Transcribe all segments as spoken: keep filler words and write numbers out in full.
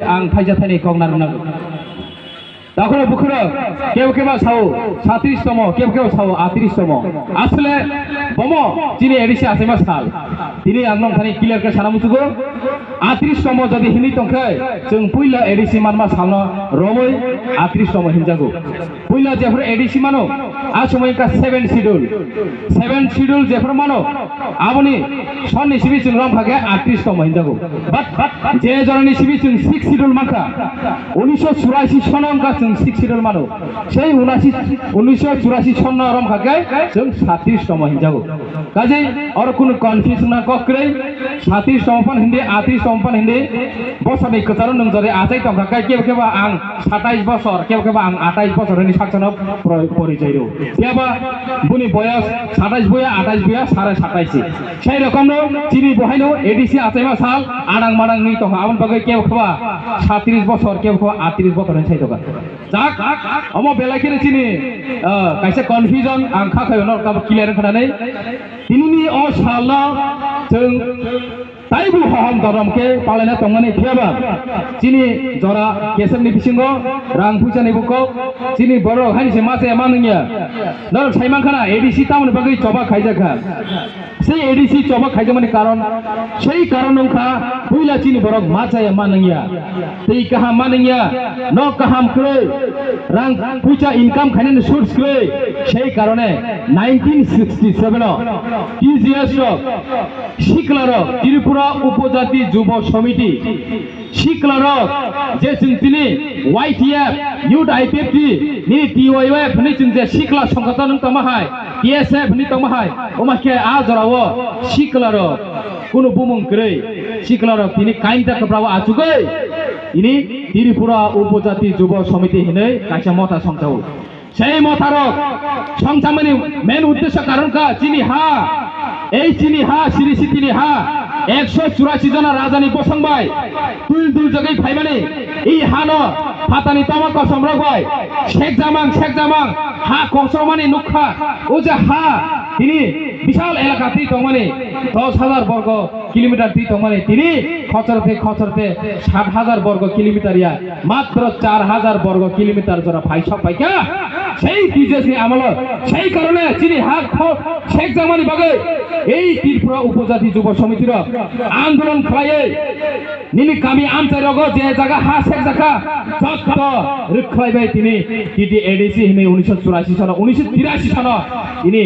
Ang thaisa thaini kok narwk nango. Takhoro bukhoro kebo kebo sao satris tomo, kebo kebo sao atris tomo. Asle bomo chini A D C achaima sal. Tini ang nong thani clear khe sana muchugo. Atris tomo jodi hinwi tongkhe, chwng puila A D C manma salno romwi atris tomo hinjago. Puila jephru A D C mano, a somoi wngkha seven schedule. Seven schedule jephru mano, aboni sonni simi chwng romkha khe atris tomo hinjago. But, but, je jorani simi chwng six schedule mankha, unisho churasi sono wngkha chwng six schedule mano. Sei unashi, unisho churasi sono romkha khe chwng satris tomo hinjago. Kaje oro kunu confusion na kok kwrwi, satris tomo phan hindi, atris tomo phan hindi, bosoni kwcharo nung jodi achai tongkha khe kebo kebo ang satais bosor, kebo kebo ang atais bosor hwnwi saksano pro-, porichai rw. Phiya ba buni boyos satais boya, atais boya, sare satais. Sei rokomno chini bohaino A D C achaima sal adang madang wngwi tongkha, aboni bagwi kebo kebo satris bosor, kebo kebo atris bosor hwnwi sai tongkha. Jak, omo belai kheno chini, ah, kaisa confusion ang kha khayo norok tabuk clear wngkha nai. Tinini o salno chwng taibo hohom dorom khe palaina tongmani phiya ba chini jora kesem ni bisingo rang puisa ni bo kok chini borok haini se ma chaya ma nungya. Norok sai mankha na A D C tamoni bagwi choba khaijak kha. Sei A D C choba khaijakmani karon, sei karon wngkha puila chini borok ma chaya ma nungya. Tei kaham ma nungya, nok kaham kwrwi, rang puisa income khainani source kwrwi, sei karone nineteen sixty seven o T G S rok, sikla rok, Tripura Upojati Jubo Samiti, sikla rok, je chwng tini Y T F, Youth I P F T, nini T Y F hwnwi chwng je sikla songkotong wng tongma hai, T S F hwnwi tongma hai, omo khe a jorao sikla rok, kunu bumung kwrwi sikla rok tini kainta kwprao achugwi tini Tripura Upojati Jubo Samiti hinwi kaisa motha songchao. Sei motha rok songchamani main uddesho karon kha chini ha, ei chini ha, Sri Sitini ha, ekso churasi jona rajani bosong bai tul tul jagwi phaimani, i hano phatani toma kosom rok bai sekjamang sekjamang ha kongsomani nukha, o je ha tini bisal elaka twi tongmani dos hajar borgo kilometer twi tongmani tini khosor tei khosor tei sat hajar borgo kilometer ya matro char hajar borgo kilometer jora phai sok paikha. Sei T J S ni amolo, sei karone chini ha kho-, sekjakmani bagwi ei Tripura Upojati Jubo Samiti rok andolon khlaiwi nini kami amchai rogo je jaga ha sekjakha jotto rwkhlaibai tini T T A D C hinwi unisho churasi sono, unisho tirasi sono tini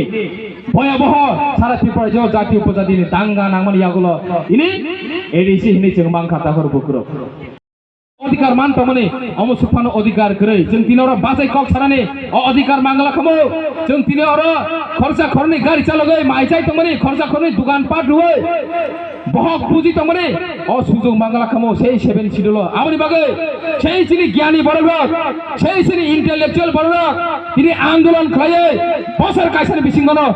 Boyaboho sara Tripura jo jati upojati ni danga nangmani yagulo ini A D C hinwi chwng mankha takhor bukrok. Odhikar man tongmani omo suphano odhikar kwrwi. Chwng tini oro bachai kok sanani o odhikar mangla khamu. Chwng tini oro khorsa khorni gari chalogwi mai chai tongmani, khorsa khorni dukan pat rwwi bohok buji tongmani o sujok mangla khamu sei seven schedule o. Aboni bagwi sei chini gyani borok rok, sei chini intellectual borok rok tini andolon khlaiwi bosor kaisani bisingono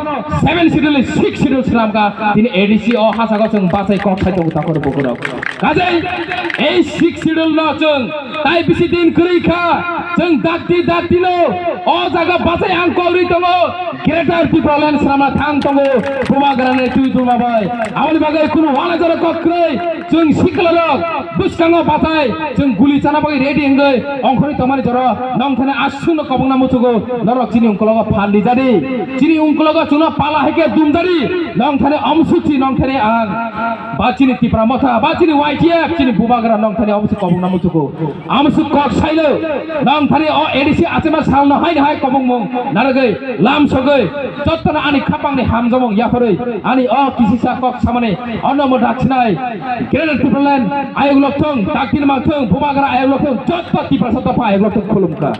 seven schedule ni six schedule swnamkha tini A D C o hasago chwng bachai kok sai tongo takhor bukurok. Kajai ei six schedule no chwng tai bisi din kwrwi kha, chwng dakti dakti no o jaga bachai ang kok rwi tongo. Greater Tipraland swnamna thang tongo Bubagrani twi dulma bai. Aboni bagwi kunu uanajara kok kwrwi chwng sikla rok bwskango batai chwng guli chana bagwi ready wngwi ongkhorwi tongmani jora nongthani aswkno kobongna muchugo norok chini ungkologo phan rijadi chini ungkologo chwngno pala hai khe dumjadi nongthani omsuchi nongthani ang ba chini Tipra Motha ba chini Y T F chini Bubagra nongthani omsu kobongna muchugo. Amsuk kok sailo, nang thani o A D C achima salno haino hai kobongmung narwgwi lam sogwi jottoni ani khapangni hamjamung yapharwi ani o kisisa kok samani ono mo daksinai Greater Tipraland ayuk lokthung, daktin mangthung, Bubagra ayuk lokthung, jotto Tiprasa dopha ayuk lokthung khulumkha.